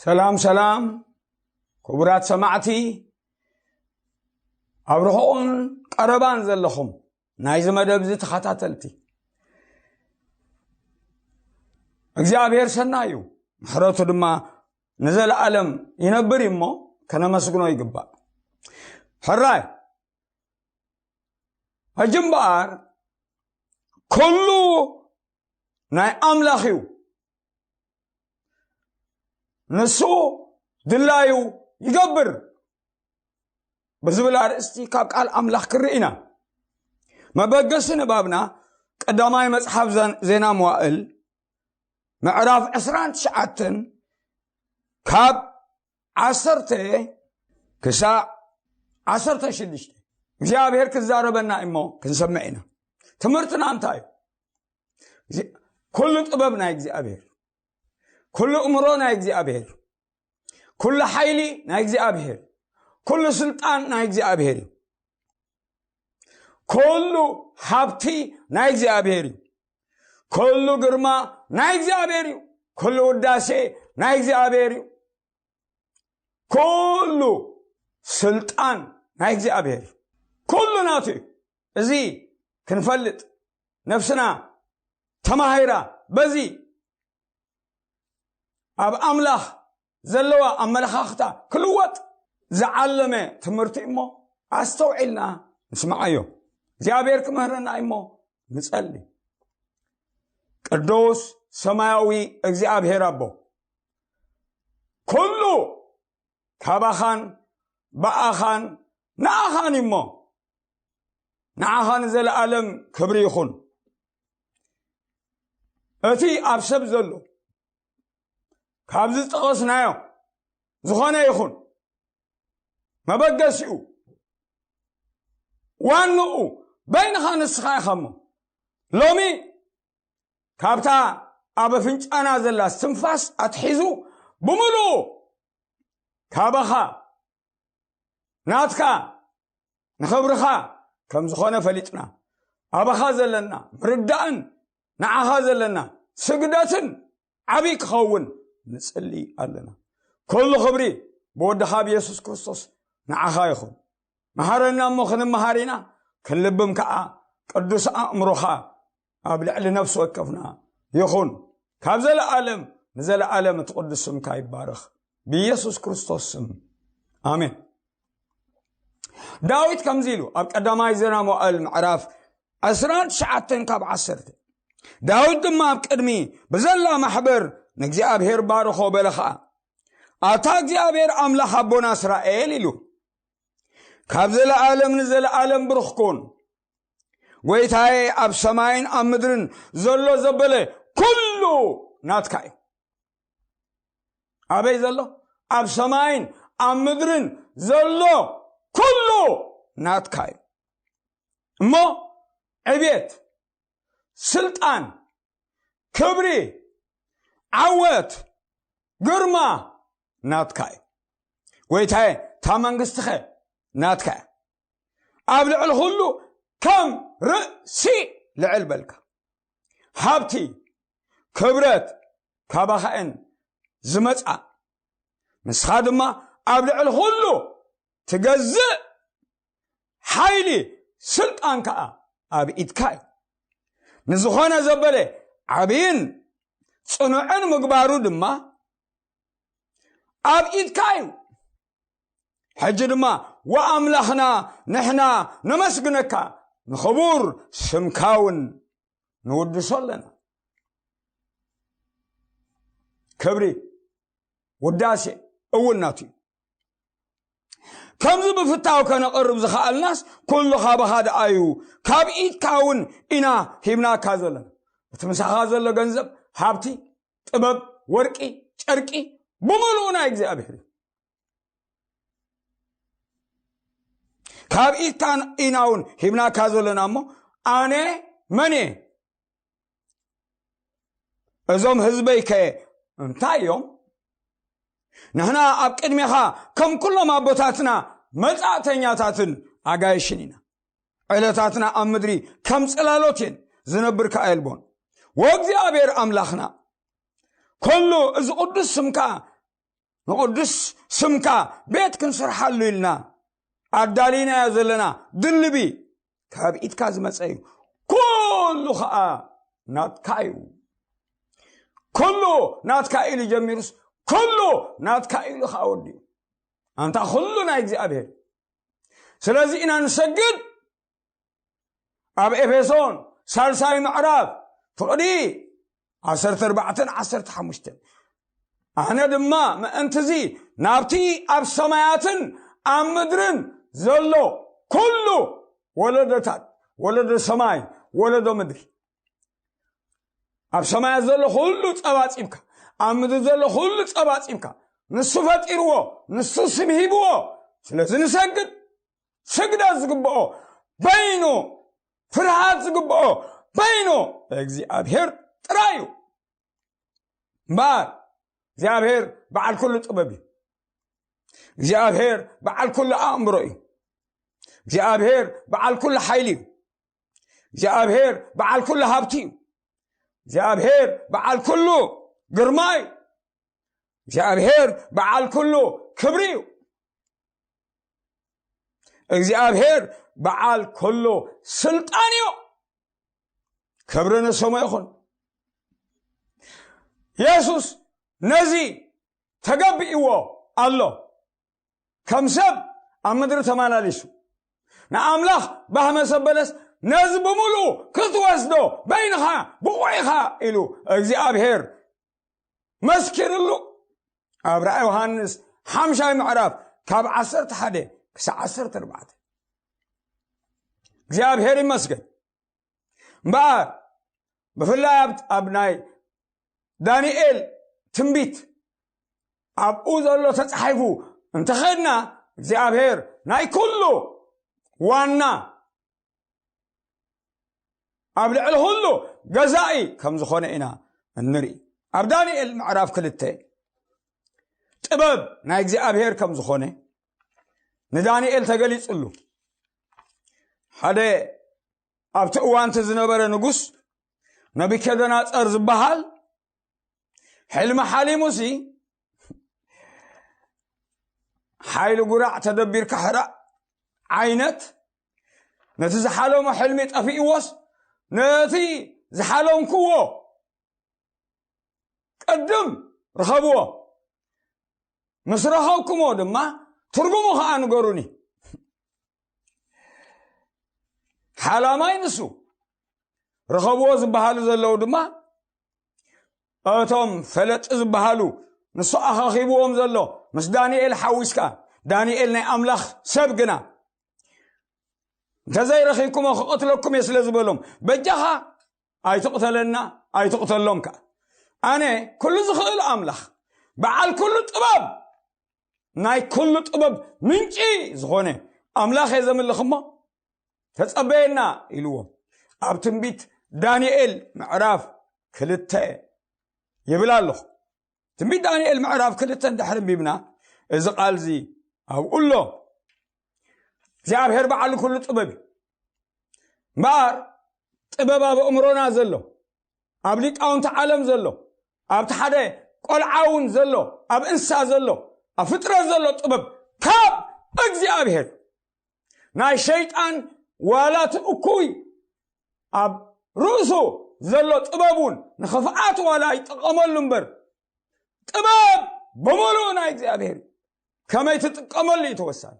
ሰላም ሰላም፣ ክቡራት ሰማዕቲ፣ ኣብ ርሑቕን ቀረባን ዘለኹም ናይዚ መደብ እዚ ተኸታተልቲ፣ እግዚኣብሔር ሰናይ እዩ፣ ምሕረቱ ድማ ንዘለኣለም ይነብር እዩ እሞ፣ ከነመስግኖ ይግባእ። ሕራይ፣ ሕጂ እምበኣር፣ ኩሉ ናይ ኣምላኽ እዩ፣ ንሱ ድላዩ ይገብር ብዝብል ኣርእስቲ ካብ ቃል ኣምላኽ ክርኢ ኢና። መበገሲ ንባብና፣ ቀዳማይ መጽሓፍ ዘን-፣ ዜና መዋእል፣ ምዕራፍ ዕስራን ትሽዓተን፣ ካብ ዓሰርተ ክሳዕ ዓሰርተ ሽዱሽተ እግዚኣብሔር ክዛረበና እሞ ክንሰምዕ ኢና። ትምህርትና እንታይ እዩ? እዚ ኩሉ ጥበብ ናይ እግዚኣብሔር፣ ኩሉ እምሮ ናይ እግዚኣብሔር፣ ኩሉ ሓይሊ ናይ እግዚኣብሔር፣ ኩሉ ስልጣን ናይ እግዚኣብሔር እዩ። ኩሉ ሃብቲ ናይ እግዚኣብሔር እዩ። ኩሉ ግርማ ናይ እግዚኣብሔር እዩ። ኩሉ ውዳሴ ናይ እግዚኣብሔር እዩ። ኩሉ ስልጣን ናይ እግዚኣብሔር እዩ። ኩሉ ናቱ እዩ። እዚ ክንፈልጥ ነፍስና ተማሂራ፣ በዚ ኣብ ኣምላኽ ዘለዋ ኣመለኻኽታ ክልወጥ ዝዓለመ ትምህርቲ እሞ፣ ኣስተውዒልና ንስምዓዮ። እግዚኣብሔር ክምህረና እሞ ንጸሊ። ቅዱስ ሰማያዊ እግዚኣብሔር ኣቦ፣ ኩሉ ካባኻን ብኣኻን ንኣኻን እሞ፣ ንዓኻ ንዘለኣለም ክብሪ ይኹን። እቲ ኣብ ሰብ ዘሎ፣ ካብዚ ዝጠቐስናዮ ዝኾነ ይኹን፣ መበገሲኡ፣ ዋንኡ፣ በይንኻ ንስኻ ኢኻ እሞ፣ ሎሚ ካብታ ኣብ ኣፍንጫና ዘላ እስትንፋስ ኣትሒዙ ብምሉኡ ካባኻ፣ ናትካ፣ ንኽብርኻ ከም ዝኾነ ፈሊጥና፣ ኣባኻ ዘለና ምርዳእን ንዓኻ ዘለና ስግደትን ዓብዪ ክኸውን ንጽሊ ኣለና። ኩሉ ክብሪ ብወድኻ ብየሱስ ክርስቶስ ንዓኻ ይኹን። መሃረና እሞ ክንመሃር ኢና፣ ክንልብም ከኣ ቅዱስ ኣእምሮኻ ኣብ ልዕሊ ነፍሲ ወከፍና ይኹን። ካብ ዘለኣለም ንዘለኣለም እቲ ቅዱስ ስምካ ይባረኽ። ብየሱስ ክርስቶስ ስም፣ ኣሜን። ዳዊት ከምዚ ኢሉ ኣብ ቀዳማይ ዜና መዋእል ምዕራፍ ዕስራን ትሽዓተን ካብ ዓሰርተ፣ ዳዊት ድማ ኣብ ቅድሚ ብዘላ ማሕበር ንእግዚኣብሔር ባርኾ በለ ኸኣ፣ ኣታ እግዚኣብሔር ኣምላኽ ኣቦና እስራኤል ኢሉ፣ ካብ ዘለኣለም ንዘለኣለም ብሩኽ ኩን። ጐይታዬ፣ ኣብ ሰማይን ኣብ ምድርን ዘሎ ዘበለ ኩሉ ናትካ እዩ። ኣበይ ዘሎ? ኣብ ሰማይን ኣብ ምድርን ዘሎ ኩሉ ናትካ እዩ። እሞ ዕቤት፣ ስልጣን፣ ክብሪ፣ ዓወት፣ ግርማ ናትካ እዩ። ጐይታዬ፣ እታ መንግስትኸ ናትካ እያ። ኣብ ልዕሊ ኩሉ ከም ርእሲ ልዕል በልካ። ሃብቲ፣ ክብረት ካባኻ እየን ዝመጻ። ንስኻ ድማ ኣብ ልዕሊ ኩሉ ትገዝእ፣ ሓይሊ፣ ስልጣን ከኣ ኣብ ኢድካ እዩ። ንዝኾነ ዘበለ ዓብይን ጽኑዕን ምግባሩ ድማ ኣብ ኢድካ እዩ። ሕጂ ድማ፣ ወኣምላኽና፣ ንሕና ነመስግነካ፣ ንኽቡር ስምካ እውን ንውድሶ ኣለና። ክብሪ፣ ውዳሴ እውን ናቱ እዩ። ከምዚ ብፍታው ከነቕርብ ዝኸኣልናስ፣ ኩሉ ካባኻ ደኣ እዩ፣ ካብ ኢድካ እውን ኢና ሂብናካ ዘለና። እቲ ምሳኻ ዘሎ ገንዘብ፣ ሃብቲ፣ ጥበብ፣ ወርቂ፣ ጨርቂ፣ ብምሉኡ ናይ እግዚኣብሔር እዩ። ካብ ኢድካ ኢና እውን ሂብናካ ዘለና እሞ፣ ኣነ መን እየ? እዞም ህዝበይከ እንታይ እዮም? ንሕና ኣብ ቅድሜኻ ከም ኩሎም ኣቦታትና መጻእተኛታትን ኣጋይሽን ኢና። ዕለታትና ኣብ ምድሪ ከም ጽላሎት እየን፣ ዝነብር ከኣ የልቦን። ወእግዚኣብሔር ኣምላኽና፣ ኩሉ እዚ ቅዱስ ስምካ ንቕዱስ ስምካ ቤት ክንስርሓሉ ኢልና ኣዳሊናዮ ዘለና ድልቢ ካብ ኢድካ ዝመጸ እዩ። ኩሉ ኸኣ ናትካ እዩ። ኩሉ ናትካ ኢሉ ጀሚሩስ ኩሉ ናትካ ኢሉ ኸኣ ወዲኡ። ኣንታ ኩሉ ናይ እግዚኣብሔር። ስለዚ ኢና ንሰግድ። ኣብ ኤፌሶን ሳልሳይ ምዕራፍ ፍቕዲ ዓሰርተ ኣርባዕተን ዓሰርተ ሓሙሽተን ኣነ ድማ ምእንትዚ ናብቲ ኣብ ሰማያትን ኣብ ምድርን ዘሎ ኩሉ ወለዶታት፣ ወለዶ ሰማይ፣ ወለዶ ምድሪ፣ ኣብ ሰማያት ዘሎ ኩሉ ጸባጺብካ፣ ኣብ ምድሪ ዘሎ ኩሉ ጸባጺብካ፣ ንሱ ፈጢርዎ፣ ንሱ ስም ሂብዎ። ስለዚ ንሰግድ። ስግደት ዝግብኦ በይኑ፣ ፍርሃት ዝግብኦ በይኑ እግዚኣብሔር ጥራይ እዩ። እምበኣር እግዚኣብሔር በዓል ኩሉ ጥበብ እዩ። እግዚኣብሔር በዓል ኩሉ ኣእምሮ እዩ። እግዚኣብሔር በዓል ኩሉ ሓይሊ እዩ። እግዚኣብሔር በዓል ኩሉ ሃብቲ እዩ። እግዚኣብሔር በዓል ኩሉ ግርማ እዩ። እግዚኣብሔር በዓል ኩሉ ክብሪ እዩ። እግዚኣብሔር በዓል ኩሉ ስልጣን እዩ። ክብሪ ንስሙ ይኹን። የሱስ ነዚ ተገቢእዎ ኣሎ። ከም ሰብ ኣብ ምድሪ ተመላሊሱ ንኣምላኽ ባህ መሰበለስ ነዚ ብምሉኡ ክትወስዶ በይንኻ ብቑዕ ኢኻ ኢሉ እግዚኣብሔር መስኪርሉ። ኣብ ራእይ ዮሃንስ ሓምሻይ ምዕራፍ ካብ ዓሰርተ ሓደ ክሳብ ዓሰርተ ኣርባዕተ። እግዚኣብሔር ይመስገን። እምበኣር ብፍላይ ኣብ፣ ኣብ ናይ ዳንኤል ትንቢት ኣብኡ ዘሎ ተጻሒፉ እንተኸድና እግዚኣብሔር ናይ ኩሉ ዋና ኣብ ልዕሊ ኩሉ ገዛኢ ከም ዝኾነ ኢና እንርኢ። ኣብ ዳንኤል ምዕራፍ ክልተ ጥበብ ናይ እግዚኣብሔር ከም ዝኾነ ንዳንኤል ተገሊጹሉ። ሓደ ኣብቲ እዋንቲ ዝነበረ ንጉስ ነቢከደናጸር ዝበሃል ሕልሚ ሓሊሙሲ ሓይሊ ጉራዕ ተደቢርካ ሕራእ ዓይነት ነቲ ዝሓለሞ ሕልሚ ጠፊእዎስ ነቲ ዝሓለምክዎ ቅድም ርኸብዎ፣ ምስ ረኸብኩሞ ድማ ትርጉሙ ኸዓ ንገሩኒ። ሓላማይ ንሱ። ርኸብዎ ዝበሃሉ ዘለዉ ድማ እቶም ፈለጢ ዝበሃሉ ንሱ ኣኻኺብዎም ዘሎ ምስ ዳንኤል ሓዊስካ፣ ዳንኤል ናይ ኣምላኽ ሰብ ግና እንተዘይረኺብኩሞ ክቐትለኩም እየ ስለ ዝበሎም፣ በጃኻ ኣይትቕተለና፣ ኣይትቕተሎም ከኣ። ኣነ ኩሉ ዝኽእል ኣምላኽ፣ በዓል ኩሉ ጥበብ፣ ናይ ኩሉ ጥበብ ምንጪ ዝኾነ ኣምላኽ እየ ዘምልኽ እሞ ተጸበየና ኢልዎም። ኣብ ትንቢት ዳንኤል ምዕራፍ ክልተ ይብል ኣለኹ። ትንቢት ዳንኤል ምዕራፍ ክልተ እንድሕር ኣንቢብና፣ እዚ ቃል እዚ ኣብኡ ኣሎ። እግዚኣብሔር በዓል ኩሉ ጥበብ እዩ። እምበኣር ጥበብ ኣብ ኣእምሮና ዘሎ፣ ኣብ ሊቃውንቲ ዓለም ዘሎ፣ ኣብቲ ሓደ ቆልዓ እውን ዘሎ፣ ኣብ እንስሳ ዘሎ፣ ኣብ ፍጥረት ዘሎ ጥበብ ካብ እግዚኣብሔር። ናይ ሸይጣን ዋላ እቲ እኩይ ኣብ ርእሱ ዘሎ ጥበብ እውን ንኽፍኣት ዋላ ይጥቀመሉ እምበር፣ ጥበብ ብምሉእ ናይ እግዚኣብሔር እዩ። ከመይ ትጥቀመሉ እዩ ተወሳኒ።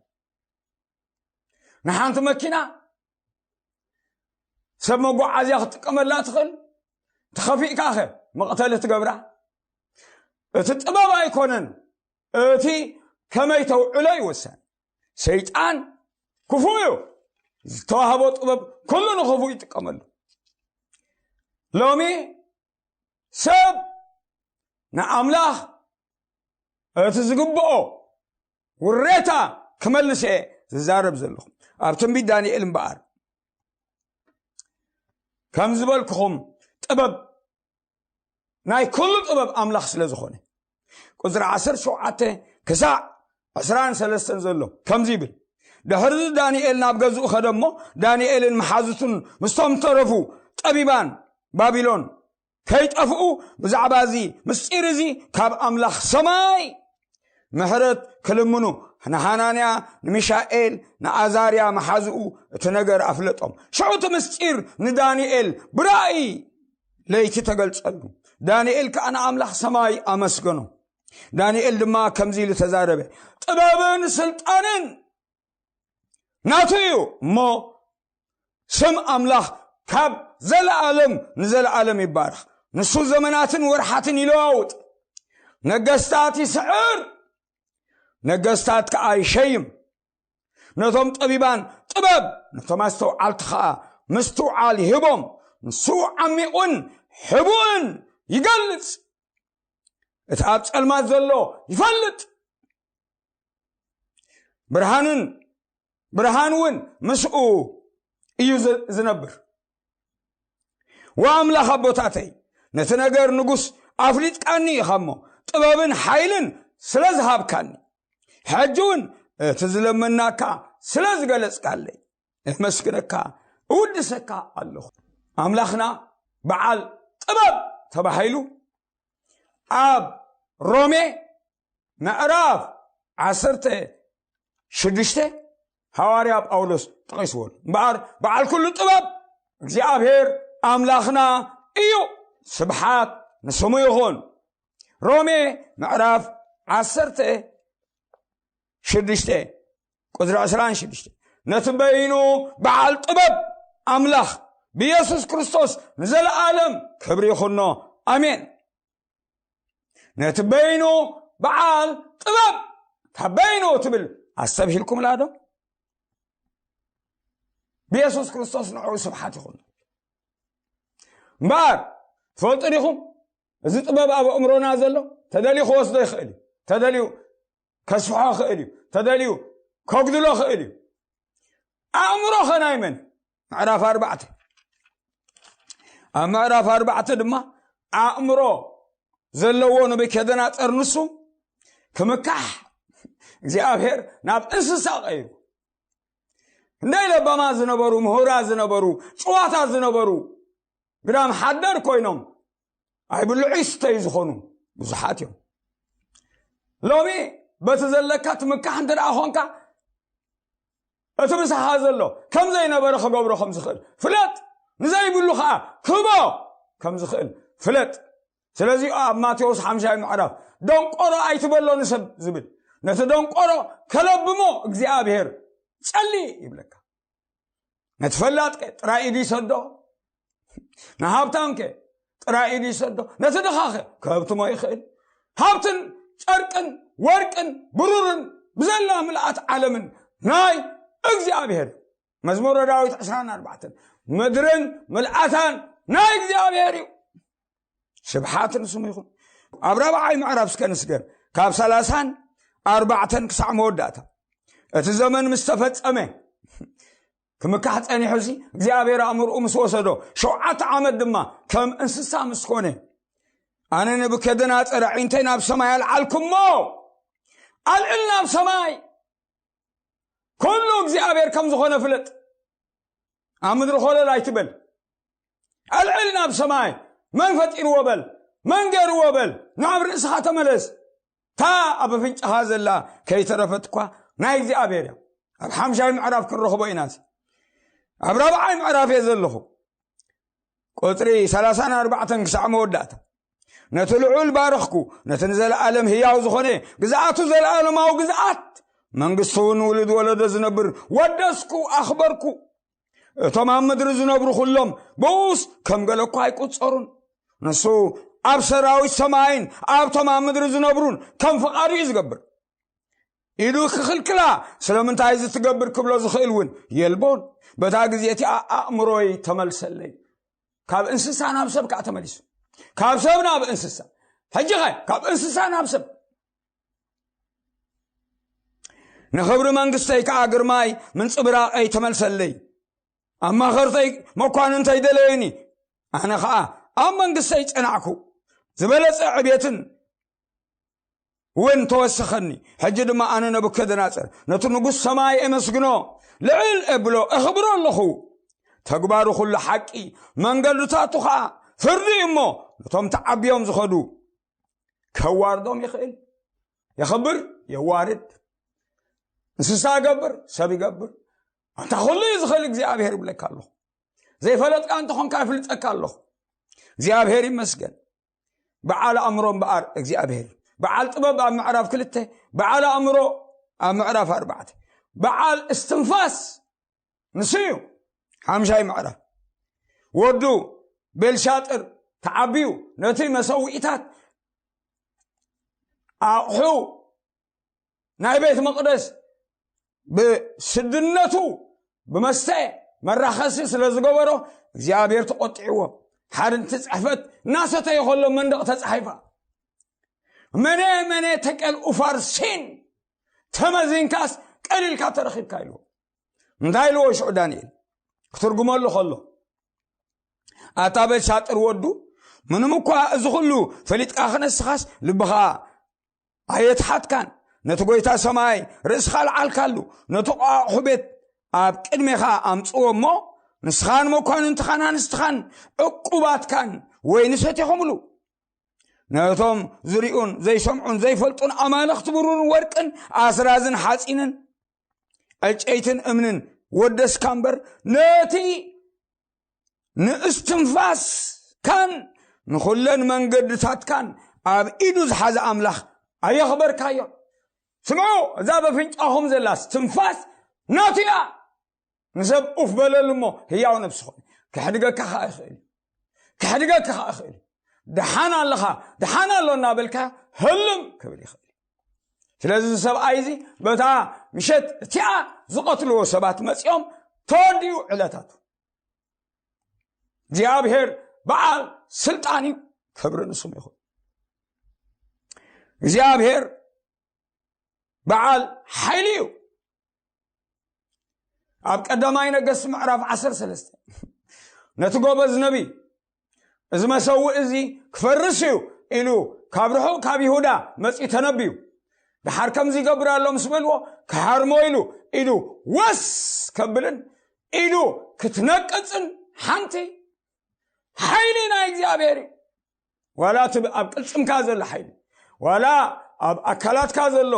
ንሓንቲ መኪና ሰብ መጓዓዝያ ክትጥቀመላ ትኽእል፣ ተኸፊእካ ኸ መቕተሊ ትገብራ? እቲ ጥበብ ኣይኮነን፣ እቲ ከመይ ተውዕሎ ይወሰን። ሰይጣን ክፉእ እዩ። ዝተዋህቦ ጥበብ ኩሉ ንኽፉእ ይጥቀመሉ። ሎሚ ሰብ ንኣምላኽ እቲ ዝግብኦ ውሬታ ክመልስ እየ ዝዛረብ ዘለኹ። ኣብ ትንቢት ዳንኤል እምበኣር ከም ዝበልኩኹም ጥበብ ናይ ኩሉ ጥበብ ኣምላኽ ስለ ዝኾነ፣ ቁጽሪ ዓሰርተ ሸውዓተ ክሳዕ ዕስራን ሰለስተን ዘሎ ከምዚ ይብል። ድሕሪ እዚ ዳንኤል ናብ ገዝኡ ኸደ እሞ፣ ዳንኤልን መሓዙቱን ምስቶም ተረፉ ጠቢባን ባቢሎን ከይጠፍኡ ብዛዕባ እዚ ምስጢር እዚ ካብ ኣምላኽ ሰማይ ምሕረት ክልምኑ ንሃናንያ፣ ንሚሻኤል፣ ንኣዛርያ መሓዝኡ እቲ ነገር ኣፍለጦም። ሽዑ እቲ ምስጢር ንዳንኤል ብራእይ ለይቲ ተገልጸሉ። ዳንኤል ከኣ ንኣምላኽ ሰማይ ኣመስገኖ። ዳንኤል ድማ ከምዚ ኢሉ ተዛረበ፣ ጥበብን ስልጣንን ናቱ እዩ እሞ፣ ስም ኣምላኽ ካብ ዘለኣለም ንዘለኣለም ይባረኽ። ንሱ ዘመናትን ወርሓትን ይለዋውጥ፣ ነገስታት ይስዕር፣ ነገስታት ከኣ ይሸይም። ነቶም ጠቢባን ጥበብ፣ ነቶም ኣስተውዓልቲ ከኣ ምስትውዓል ይህቦም። ንሱ ዓሚቑን ሕቡእን ይገልጽ፣ እቲ ኣብ ጸልማት ዘሎ ይፈልጥ፣ ብርሃንን ብርሃን እውን ምስኡ እዩ ዝ- ዝነብር። ወኣምላኽ ኣቦታተይ፣ ነቲ ነገር ንጉስ ኣፍሊጥካኒ ኢኻ እሞ፣ ጥበብን ሓይልን ስለ ዝሃብካኒ፣ ሕጂ እውን እቲ ዝለመናካ ስለ ዝገለጽካለይ፣ እመስግነካ፣ እውድሰካ ኣለኹ። ኣምላኽና በዓል ጥበብ ተባሂሉ ኣብ ሮሜ ምዕራፍ ዓሰርተ ሽዱሽተ ሃዋርያ ጳውሎስ ጠቒስዎ። እምበኣር በዓል ኩሉ ጥበብ እግዚኣብሔር ኣምላኽና እዩ፣ ስብሓት ንስሙ ይኹን። ሮሜ ምዕራፍ ዓሰርተ ሽዱሽተ ቁጽሪ ዕስራን ሽዱሽተ፣ ነቲ በይኑ በዓል ጥበብ ኣምላኽ ብየሱስ ክርስቶስ ንዘለኣለም ክብሪ ይኹኖ። ኣሜን። ነቲ በይኑ በዓል ጥበብ፣ እታ በይኑ ትብል ኣስተብሂልኩምላ ዶ? ብየሱስ ክርስቶስ ንዕኡ ስብሓት ይኹን። እምበኣር ትፈልጡ ዲኹም፣ እዚ ጥበብ ኣብ ኣእምሮና ዘሎ ተደልዩ ክወስዶ ይኽእል እዩ፣ ተደልዩ ከስፍሖ ይኽእል እዩ፣ ተደልዩ ከጉድሎ ይኽእል እዩ። ኣእምሮ ኸ ናይ መን? ምዕራፍ ኣርባዕተ። ኣብ ምዕራፍ ኣርባዕተ ድማ ኣእምሮ ዘለዎ ነቡከደነፆር ንሱ ክምካሕ እግዚኣብሔር ናብ እንስሳ ቀይሩ። ክንደይ ለባማት ዝነበሩ፣ ምሁራት ዝነበሩ፣ ጭዋታት ዝነበሩ፣ ግዳም ሓደር ኮይኖም ኣይብልዑ ይስተዩ ዝኾኑ ብዙሓት እዮም። ሎሚ በቲ ዘለካ ትምካሕ እንተ ደኣ ኾንካ፣ እቲ ምሳኻ ዘሎ ከም ዘይነበረ ክገብሮ ከም ዝኽእል ፍለጥ፣ ንዘይብሉ ኸዓ ክህቦ ከም ዝኽእል ፍለጥ። ስለዚ ኣብ ማቴዎስ ሓምሻይ ምዕራፍ፣ ደንቆሮ ኣይትበሎ ንሰብ ዝብል፣ ነቲ ደንቆሮ ከለብሞ እግዚኣብሔር ጸሊ ይብለካ። ነቲ ፈላጥ ከ ጥራይ ኢዱ ይሰዶ፣ ንሃብታም ከ ጥራይ ኢዱ ይሰዶ፣ ነቲ ድኻ ከ ክህብትሞ ይኽእል። ሃብትን ጨርቅን ወርቅን ብሩርን ብዘላ ምልኣት ዓለምን ናይ እግዚኣብሔር። መዝሙረ ዳዊት ዕስራን ኣርባዕተን፣ ምድርን ምልኣታን ናይ እግዚኣብሔር እዩ። ስብሓት ንስሙ ይኹን። ኣብ ራብዓይ ምዕራፍ እስከ ንስገር፣ ካብ ሰላሳን ኣርባዕተን ክሳዕ መወዳእታ። እቲ ዘመን ምስ ተፈጸመ፣ ክምካሕ ጸኒሑ፣ እዚ እግዚኣብሔር ኣእምርኡ ምስ ወሰዶ፣ ሸውዓተ ዓመት ድማ ከም እንስሳ ምስ ኮነ፣ ኣነ ነቡከደነፆር ኣዒንተይ ናብ ሰማይ ኣልዓልኩሞ፣ ኣልዕል ናብ ሰማይ፣ ኩሉ እግዚኣብሔር ከም ዝኾነ ፍለጥ። ኣብ ምድሪ ኮለል ኣይትበል። ኣልዕል ናብ ሰማይ፣ መን ፈጢርዎ በል፣ መን ገይርዎ በል፣ ናብ ርእስኻ ተመለስ። እታ ኣብ ኣፍንጫኻ ዘላ ከይተረፈት እኳ ናይ እግዚኣብሔር እያ። ኣብ ሓምሻይ ምዕራፍ ክንረኽቦ ኢና። እዚ ኣብ ራብዓይ ምዕራፍ እየ ዘለኹ፣ ቁጽሪ ሰላሳን ኣርባዕተን ክሳዕ መወዳእታ። ነቲ ልዑል ባረኽኩ፣ ነቲ ንዘለኣለም ህያው ዝኾነ፣ ግዝኣቱ ዘለኣለማዊ ግዝኣት፣ መንግስቱ እውን ውሉድ ወለዶ ዝነብር፣ ወደስኩ፣ ኣኽበርኩ። እቶም ኣብ ምድሪ ዝነብሩ ኩሎም ብኡስ ከም ገለ እኳ ኣይቁጸሩን። ንሱ ኣብ ሰራዊት ሰማይን ኣብቶም ኣብ ምድሪ ዝነብሩን ከም ፍቓዱ እዩ ዝገብር። ኢዱ ክኽልክላ፣ ስለምንታይ እዚ ትገብር ክብሎ ዝኽእል እውን የልቦን። በታ ግዜ እቲኣ ኣእምሮይ ተመልሰለይ። ካብ እንስሳ ናብ ሰብ ከዓ ተመሊሱ። ካብ ሰብ ናብ እንስሳ። ሕጂ ኸ ካብ እንስሳ ናብ ሰብ። ንኽብሪ መንግስተይ ከዓ ግርማይ ምንጽብራቐይ ተመልሰለይ። ኣማኸርተይ መኳንንተይ ደለየኒ። ኣነ ኸዓ ኣብ መንግስተይ ጸናዕኩ። ዝበለጸ ዕቤትን እውን ተወሰኸኒ። ሕጂ ድማ ኣነ ነቡከደነፆር ነቲ ንጉስ ሰማይ እመስግኖ፣ ልዕል እብሎ፣ እኽብሮ ኣለኹ። ተግባሩ ኩሉ ሓቂ፣ መንገድታቱ ኸዓ ፍርዲ እዩ እሞ፣ ነቶም ተዓብዮም ዝኸዱ ከዋርዶም ይኽእል። የኽብር፣ የዋርድ፣ እንስሳ ይገብር፣ ሰብ ይገብር፣ ኣንታ ኩሉ እዩ ዝኽእል እግዚኣብሔር ይብለካ ኣለኹ። ዘይፈለጥካ እንተኾንካ ይፍልጠካ ኣለኹ። እግዚኣብሔር ይመስገን። በዓል ኣእምሮ እምበኣር እግዚኣብሔር እዩ። በዓል ጥበብ ኣብ ምዕራፍ ክልተ፣ በዓል ኣእምሮ ኣብ ምዕራፍ ኣርባዕተ፣ በዓል እስትንፋስ ንሱ እዩ። ሓምሻይ ምዕራፍ ወዱ ቤልሻጥር ተዓብዩ ነቲ መሰውኢታት ኣቑሑ ናይ ቤት መቕደስ ብስድነቱ ብመስተ መራኸሲ ስለ ዝገበሮ እግዚኣብሔር ተቆጢዕዎ። ሓድንቲ ጽሕፈት እናሰተየ ከሎ መንደቕ ተጻሒፋ፣ መነ መነ ተቀል ኡፋር ሲን ተመዚንካስ ቀሊልካ ተረኺብካ ኢልዎ። እንታይ ኢልዎ ሽዑ ዳንኤል ክትርጉመሉ ከሎ፣ ኣታ ቤልሻጥር ወዱ፣ ምንም እኳ እዚ ኩሉ ፈሊጥካ ክነስኻስ ልብኻ ኣየትሓትካን። ነቲ ጎይታ ሰማይ ርእስኻ ኣልዓልካሉ። ነቲ ኣቑሑ ቤት ኣብ ቅድሜኻ ኣምጽዎ እሞ፣ ንስኻን መኳንንትኻን ኣንስትኻን ዕቁባትካን ወይኒ ሰቲኹምሉ። ነቶም ዝሪኡን ዘይሰምዑን ዘይፈልጡን ኣማልኽቲ ብሩርን ወርቅን ኣስራዝን ሓጺንን ዕጨይትን እምንን ወደስካ እምበር፣ ነቲ ንእስትንፋስካን ንኹለን መንገድታትካን ኣብ ኢዱ ዝሓዘ ኣምላኽ ኣየኽበርካዮ። ስምዑ፣ እዛ በፍንጫኹም ዘላ እስትንፋስ ናቱ እያ። ንሰብ ኡፍ በለሉ እሞ ህያው ነብሲ ኾነ። ክሕድገካ ኸዓ ይኽእል እዩ። ክሕድገካ ኸዓ ይኽእል እዩ። ደሓን ኣለኻ፣ ደሓን ኣሎ እናበልካ ህልም ክብል ይኽእል እዩ። ስለዚ እዚ ሰብኣይ እዚ በታ ምሸት እቲኣ ዝቐትልዎ ሰባት መጺኦም ተወዲኡ ዕለታቱ። እግዚኣብሔር በዓል ስልጣን እዩ። ክብሪ ንስሙ ይኹን። እግዚኣብሔር በዓል ሓይሊ እዩ። ኣብ ቀዳማይ ነገስት ምዕራፍ ዓሰርተ ሰለስተ ነቲ ጎበዝ ነቢይ እዚ መሰውእ እዚ ክፈርስ እዩ ኢሉ ካብ ርሑቕ ካብ ይሁዳ መጺኡ ተነብዩ። ደሓር ከምዚ ይገብር ኣሎ ምስ በልዎ፣ ክሃርሞ ኢሉ ኢዱ ወስ ከብልን ኢዱ ክትነቅጽን ሓንቲ ሓይሊ ናይ እግዚኣብሔር እዩ። ዋላ እቲ ኣብ ቅልጽምካ ዘሎ ሓይሊ፣ ዋላ ኣብ ኣካላትካ ዘሎ፣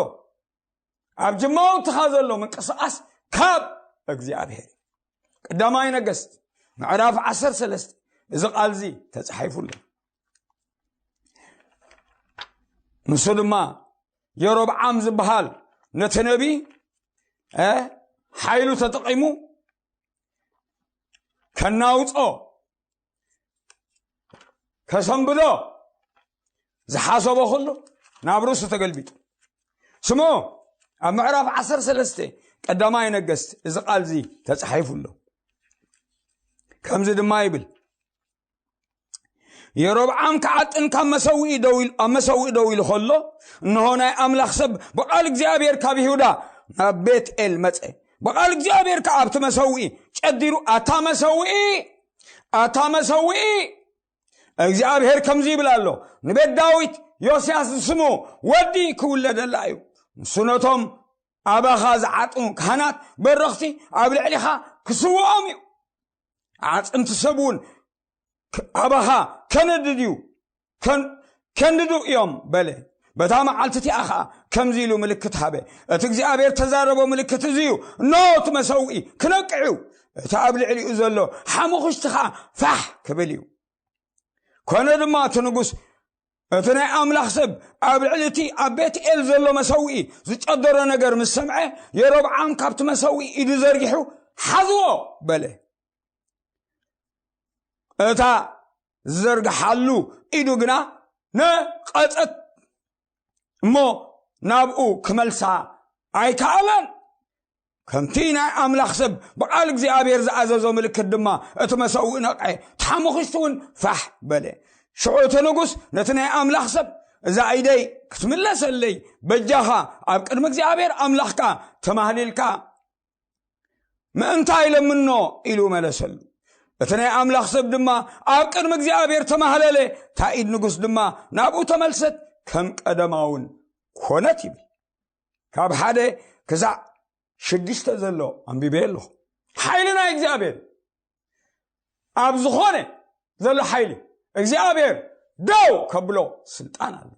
ኣብ ጅማውትኻ ዘሎ ምንቅስቓስ ካብ እግዚኣብሔር እዩ። ቀዳማይ ነገስት ምዕራፍ ዓሰርተ ሰለስተ እዚ ቃል እዚ ተጻሒፉ ኣሎ። ንሱ ድማ የሮብዓም ዝበሃል ነቲ ነቢ ሓይሉ ተጠቒሙ ከናውጾ ከሰንብዶ ዝሓሰቦ ኩሉ ናብ ርእሱ ተገልቢጡ። ስሙ ኣብ ምዕራፍ ዓሰርተ ሰለስተ ቀዳማይ ነገስት እዚ ቃል እዚ ተጻሒፉ ኣሎ። ከምዚ ድማ ይብል፣ የሮብዓም ክዓጥን ካብ መሰውኢ ደው ኢሉ፣ ኣብ መሰውኢ ደው ኢሉ ከሎ፣ እንሆ ናይ ኣምላኽ ሰብ ብቓል እግዚኣብሔር ካብ ይሁዳ ናብ ቤት ኤል መጸ። ብቓል እግዚኣብሔር ከኣ ኣብቲ መሰውኢ ጨዲሩ፣ ኣታ መሰውኢ፣ ኣታ መሰውኢ፣ እግዚኣብሔር ከምዚ ይብል ኣሎ፣ ንቤት ዳዊት ዮስያስ ዝስሙ ወዲ ክውለደላ እዩ። ንሱ ነቶም ኣባኻ ዝዓጥኑ ካህናት በረኽቲ ኣብ ልዕሊኻ ክስውኦም እዩ። ኣዕጽምቲ ሰብ እውን ኣባኻ ከነድድ እዩ፣ ከንድዱ እዮም በለ። በታ መዓልቲ እቲኣ ኸዓ ከምዚ ኢሉ ምልክት ሃበ፣ እቲ እግዚኣብሔር ተዛረቦ ምልክት እዚ እዩ፣ እነሆ እቲ መሰውኢ ክነቅዕ እዩ፣ እቲ ኣብ ልዕሊኡ ዘሎ ሓሙኽሽቲ ኸዓ ፋሕ ክብል እዩ። ኮነ ድማ እቲ ንጉስ እቲ ናይ ኣምላኽ ሰብ ኣብ ልዕሊ እቲ ኣብ ቤት ኤል ዘሎ መሰውኢ ዝጨደሮ ነገር ምስ ሰምዐ፣ የሮብዓም ካብቲ መሰውኢ ኢዱ ዘርጊሑ ሓዝዎ በለ። እታ ዝዘርግሓሉ ኢዱ ግና ነቐጸት እሞ ናብኡ ክመልሳ ኣይከኣለን። ከምቲ ናይ ኣምላኽ ሰብ ብቓል እግዚኣብሔር ዝኣዘዞ ምልክት ድማ እቲ መሰውኢ ነቕዐ፣ ተሓሙኽሽቲ እውን ፋሕ በለ። ሽዑ እቲ ንጉስ ነቲ ናይ ኣምላኽ ሰብ፣ እዛ ኢደይ ክትምለሰለይ በጃኻ ኣብ ቅድሚ እግዚኣብሔር ኣምላኽካ ተማህሊልካ ምእንታይ ለምኖ ኢሉ መለሰሉ። እቲ ናይ ኣምላኽ ሰብ ድማ ኣብ ቅድሚ እግዚኣብሔር ተማህለለ፣ እታ ኢድ ንጉስ ድማ ናብኡ ተመልሰት፣ ከም ቀደማውን ኮነት ይብል። ካብ ሓደ ክሳዕ ሽዱሽተ ዘሎ ኣንቢበ ኣለኹ። ሓይሊ ናይ እግዚኣብሔር ኣብ ዝኾነ ዘሎ ሓይሊ እግዚኣብሔር ደው ከብሎ ስልጣን ኣሎ።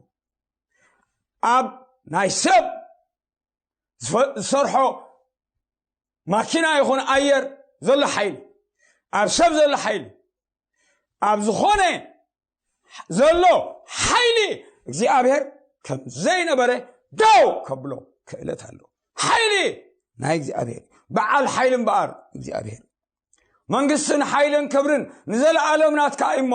ኣብ ናይ ሰብ ዝፈ- ዝሰርሖ ማኪና ይኹን ኣየር ዘሎ ሓይሊ፣ ኣብ ሰብ ዘሎ ሓይሊ፣ ኣብ ዝኾነ ዘሎ ሓይሊ እግዚኣብሔር ከም ዘይነበረ ደው ከብሎ ክእለት ኣሎ። ሓይሊ ናይ እግዚኣብሔር፣ በዓል ሓይሊ እምበኣር እግዚኣብሔር። መንግስትን ሓይልን ክብርን ንዘለኣለም ናትካ እዩ እሞ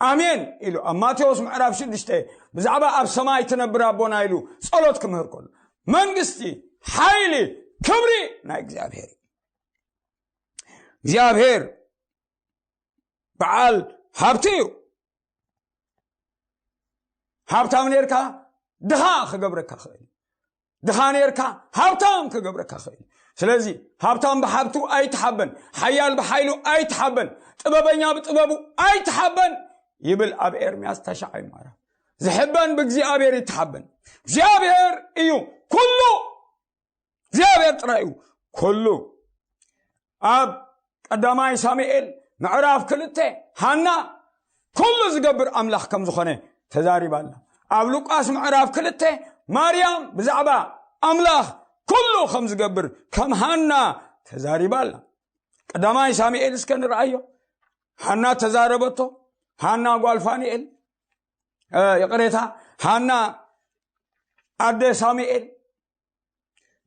ኣሜን ኢሉ ኣብ ማቴዎስ ምዕራፍ ሽዱሽተ ብዛዕባ ኣብ ሰማይ ትነብር ኣቦና ኢሉ ጸሎት ክምህር ከሎ፣ መንግስቲ፣ ሓይሊ፣ ክብሪ ናይ እግዚኣብሔር እዩ። እግዚኣብሔር በዓል ሃብቲ እዩ። ሃብታም ኔርካ ድኻ ክገብረካ ክእል፣ ድኻ ኔርካ ሃብታም ክገብረካ ክእል። ስለዚ ሃብታም ብሃብቱ ኣይትሓበን፣ ሓያል ብሓይሉ ኣይትሓበን፣ ጥበበኛ ብጥበቡ ኣይትሓበን ይብል ኣብ ኤርምያስ ተሽዓይ ምዕራፍ። ዝሕበን ብእግዚኣብሔር ይትሓበን። እግዚኣብሔር እዩ ኩሉ፣ እግዚኣብሔር ጥራይ እዩ ኩሉ። ኣብ ቀዳማይ ሳሙኤል ምዕራፍ ክልተ ሃና ኩሉ ዝገብር ኣምላኽ ከም ዝኾነ ተዛሪባ ኣላ። ኣብ ሉቃስ ምዕራፍ ክልተ ማርያም ብዛዕባ ኣምላኽ ኩሉ ከም ዝገብር ከም ሃና ተዛሪባ ኣላ። ቀዳማይ ሳሙኤል እስከ ንርኣዮ። ሃና ተዛረበቶ። ሃና ጓል ፋኑኤል፣ እ፣ ይቕሬታ፣ ሃና ኣደ ሳሙኤል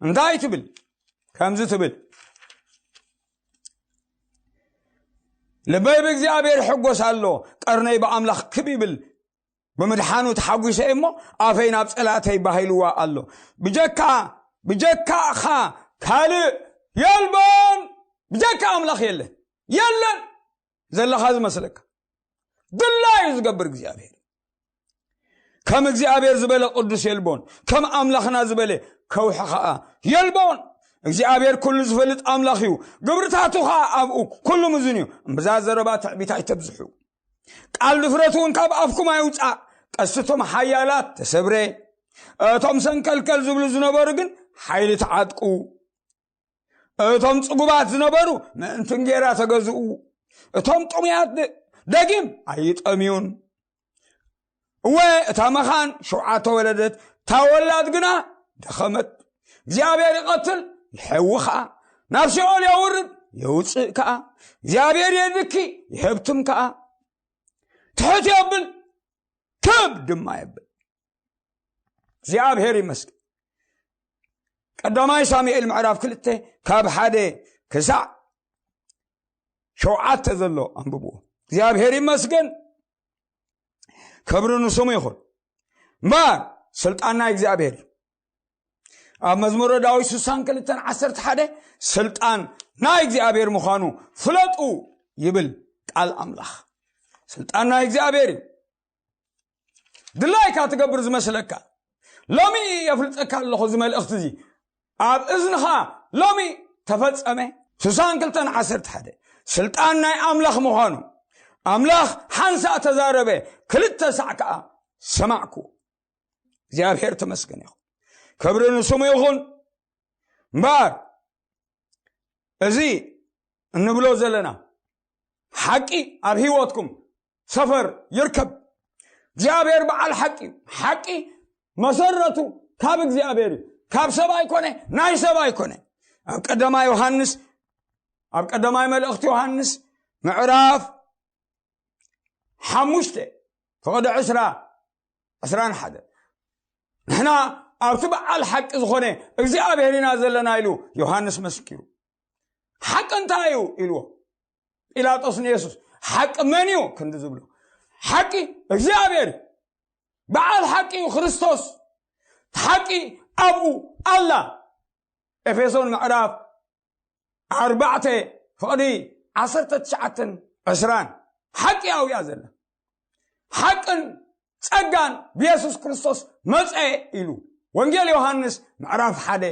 እንታይ ትብል? ከምዚ ትብል፣ ልበይ ብእግዚኣብሔር ይሕጎስ ኣሎ፣ ቀርነይ ብኣምላኽ ክብ ይብል፣ ብምድሓኑ ተሓጒሰ እሞ ኣፈይ ናብ ጸላእተይ ባሂልዋ ኣሎ። ብጀካ ብጀካኻ ካልእ የልቦን፣ ብጀካ ኣምላኽ የለን፣ የለን። ዘለኻ ዝመስለካ ድላዩ ዝገብር እግዚኣብሔር። ከም እግዚኣብሔር ዝበለ ቅዱስ የልቦን፣ ከም ኣምላኽና ዝበለ ከውሒ ኸኣ የልቦን። እግዚኣብሔር ኩሉ ዝፈልጥ ኣምላኽ እዩ፣ ግብርታቱ ኸኣ ኣብኡ ኩሉ ምዙን እዩ። እምብዛ ዘረባ ትዕቢት ኣይተብዝሑ። ቃል ድፍረት እውን ካብ ኣፍኩም ኣይውጻእ። ቀስቶም ሓያላት ተሰብረ፣ እቶም ሰንከልከል ዝብሉ ዝነበሩ ግን ሓይሊ ተዓጥቁ። እቶም ጽጉባት ዝነበሩ ምእንቲ እንጌራ ተገዝኡ። እቶም ጥሙያት ደ- ደጊም ኣይጠምዩን። እወ፣ እታ መኻን ሸውዓተ ወለደት፣ እታ ወላድ ግና ደኸመት። እግዚኣብሔር ይቐትል፣ ይሐዊ ኸኣ፣ ናብ ሲኦል የውርድ፣ የውፅእ ከኣ። እግዚኣብሔር የድኪ፣ ይሀብትም ከኣ። ትሕት የብል፣ ክብ ድማ የብል። እግዚኣብሔር ይመስገን። ቀዳማይ ሳሙኤል ምዕራፍ ክልተ ካብ ሓደ ክሳዕ ሸውዓተ ዘሎ ኣንብብዎ። እግዚኣብሔር ይመስገን፣ ክብሪ ንስሙ ይኹን። እምበኣር ስልጣን ናይ እግዚኣብሔር እዩ። ኣብ መዝሙረ ዳዊት ስሳን ክልተን ዓሰርተ ሓደ ስልጣን ናይ እግዚኣብሔር ምዃኑ ፍለጡ ይብል ቃል ኣምላኽ። ስልጣን ናይ እግዚኣብሔር እዩ። ድላይካ ትገብር ዝመስለካ፣ ሎሚ የፍልጠካ ኣለኹ እዚ መልእኽቲ እዚ ኣብ እዝንኻ ሎሚ ተፈጸመ። ስሳን ክልተን ዓሰርተ ሓደ ስልጣን ናይ ኣምላኽ ምዃኑ ኣምላኽ ሓንሳእ ተዛረበ፣ ክልተ ሳዕ ከኣ ሰማዕኩ። እግዚኣብሔር ተመስገን ይኹን፣ ክብሪ ንስሙ ይኹን። እምበኣር እዚ እንብሎ ዘለና ሓቂ ኣብ ህይወትኩም ሰፈር ይርከብ። እግዚኣብሔር በዓል ሓቂ እዩ። ሓቂ መሰረቱ ካብ እግዚኣብሔር እዩ፣ ካብ ሰብ ኣይኮነ፣ ናይ ሰብ ኣይኮነ። ኣብ ቀዳማይ ዮሃንስ፣ ኣብ ቀዳማይ መልእኽቲ ዮሃንስ ምዕራፍ ሓሙሽተ ፍቕዲ ዕስራ ዕስራን ሓደ ንሕና ኣብቲ በዓል ሓቂ ዝኾነ እግዚኣብሔር ኢና ዘለና ኢሉ ዮሃንስ መስኪሩ። ሓቂ እንታይ እዩ ኢልዎ ጲላጦስ ንየሱስ። ሓቂ መን እዩ ክንዲ ዝብሎ፣ ሓቂ እግዚኣብሔር እዩ። በዓል ሓቂ እዩ ክርስቶስ። ሓቂ ኣብኡ ኣላ። ኤፌሶን ምዕራፍ ኣርባዕተ ፍቕዲ ዓሰርተ ትሽዓተን ዕስራን ሓቂ ኣብያ ዘላ። ሓቅን ጸጋን ብየሱስ ክርስቶስ መጸ ኢሉ ወንጌል ዮሃንስ ምዕራፍ ሓደ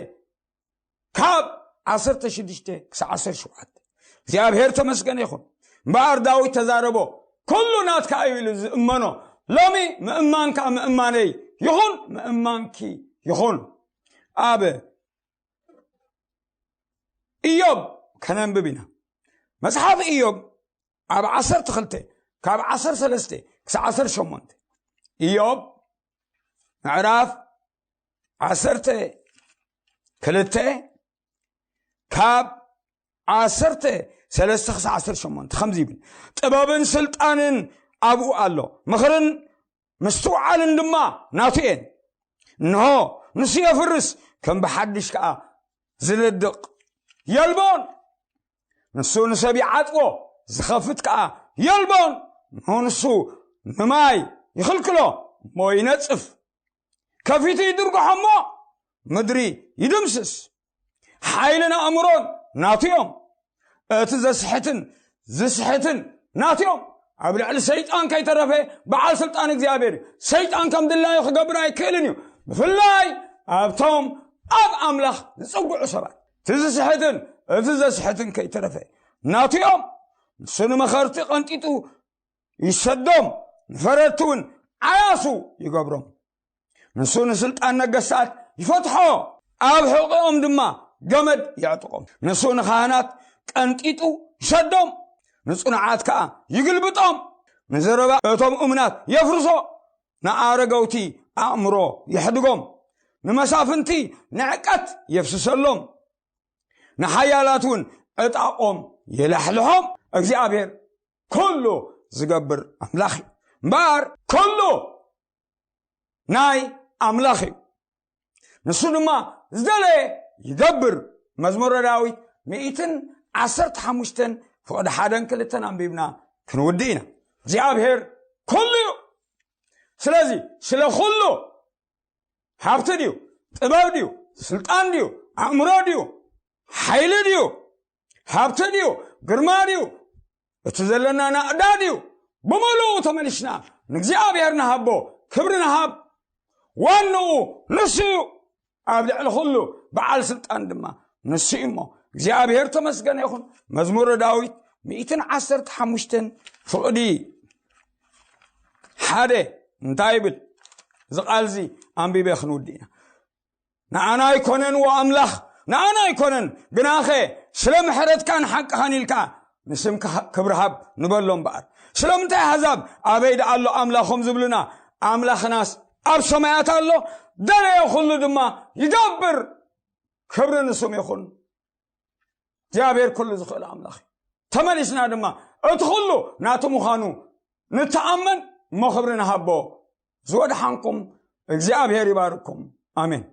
ካብ ዓሰርተ ሽዱሽተ ክሳብ ዓሰርተ ሸውዓተ። እግዚኣብሔር ተመስገነ ይኹን። እምበኣር ዳዊት ተዛረቦ፣ ኩሉ ናትካ እዩ ኢሉ ዝእመኖ። ሎሚ ምእማንካ ምእማነይ ይኹን፣ ምእማንኪ ይኹን። ኣብ ኢዮብ ከነንብብ ኢና። መጽሓፍ ኢዮብ ኣብ ዓሰርተ ክልተ ካብ ዓሰርተ ሰለስተ ክሳብ ዓሰርተ ሸሞንተ። ኢዮብ ምዕራፍ ዓሰርተ ክልተ ካብ ዓሰርተ ሰለስተ ክሳዕ ዓሰርተ ሸሞንተ ከምዚ ይብል፣ ጥበብን ስልጣንን ኣብኡ ኣሎ፣ ምኽርን ምስትውዓልን ድማ ናቱ እየን። እንሆ ንሱ የፍርስ፣ ከም ብሓድሽ ከኣ ዝልድቕ የልቦን። ንሱ ንሰብ ይዓጥዎ፣ ዝኸፍት ከኣ የልቦን። እንሆ ንሱ ንማይ ይኽልክሎ፣ እሞ ይነጽፍ። ከፊቱ ይድርግሖ እሞ ምድሪ ይድምስስ። ሓይልን ኣእምሮን ናቱ እዮም። እቲ ዘስሕትን ዝስሕትን ናቱ እዮም። ኣብ ልዕሊ ሰይጣን ከይተረፈ በዓል ስልጣን እግዚኣብሔር እዩ። ሰይጣን ከም ድላዩ ክገብር ኣይክእልን እዩ። ብፍላይ ኣብቶም ኣብ ኣምላኽ ዝጽግዑ ሰባት እቲ ዝስሕትን እቲ ዘስሕትን ከይተረፈ ናቱ እዮም። ንሱ ንመኸርቲ ቀንጢጡ ይሰዶም፣ ንፈረድቲ እውን ዓያሱ ይገብሮም። ንሱ ንስልጣን ነገስታት ይፈትሖ፣ ኣብ ሕቖኦም ድማ ገመድ የዕጥቖም። ንሱ ንኻህናት ቀንጢጡ ይሰዶም፣ ንጽኑዓት ከኣ ይግልብጦም። ንዘረባ እቶም እሙናት የፍርሶ፣ ንኣረገውቲ ኣእምሮ የሕድጎም። ንመሳፍንቲ ንዕቀት የፍስሰሎም፣ ንሓያላት እውን ዕጣቖም የላሕልሖም። እግዚኣብሔር ኩሉ ዝገብር ኣምላኽ እዩ። እምበኣር ኩሉ ናይ ኣምላኽ እዩ። ንሱ ድማ ዝደለየ ይገብር። መዝሙረ ዳዊት ሚእትን ዓሰርተ ሓሙሽተን ፍቕዲ ሓደን ክልተን ኣንቢብና ክንውድእ ኢና። እግዚኣብሔር ኩሉ እዩ። ስለዚ ስለ ኩሉ፣ ሃብቲ ድዩ፣ ጥበብ ድዩ፣ ስልጣን ድዩ፣ ኣእምሮ ድዩ፣ ሓይሊ ድዩ፣ ሃብቲ ድዩ፣ ግርማ ድዩ፣ እቲ ዘለና ናእዳ ድዩ፣ ብምሉኡ ተመሊስና ንእግዚኣብሔር ንሃቦ፣ ክብሪ ንሃብ። ዋንኡ ንሱ እዩ። ኣብ ልዕሊ ኩሉ በዓል ስልጣን ድማ ንሱ እዩ እሞ እግዚኣብሔር ተመስገነ ይኹን። መዝሙረ ዳዊት ሚእትን ዓሰርተ ሓሙሽተን ፍቕዲ ሓደ እንታይ ይብል? እዚ ቃል እዚ ኣንቢበ ክንውዲ ኢና። ንኣና ኣይኮነን ዎ ኣምላኽ፣ ንኣና ኣይኮነን፣ ግናኸ ስለ ምሕረትካን ሓቅኻን ኢልካ ንስምካ ክብሪ ሃብ ንበሎ እምበኣር። ስለምንታይ ኣሕዛብ ኣበይ ደኣ ኣሎ ኣምላኾም ዝብሉና? ኣምላኽናስ ኣብ ሰማያት ኣሎ፣ ደለዮ ኩሉ ድማ ይገብር። ክብሪ ንስም ይኹን። እግዚኣብሔር ኩሉ ዝኽእል ኣምላኽ እዩ። ተመሊስና ድማ እቲ ኩሉ ናቱ ምዃኑ ንተኣመን እሞ ክብሪ ንሃቦ። ዝወድሓንኩም እግዚኣብሔር ይባርኩም። ኣሜን።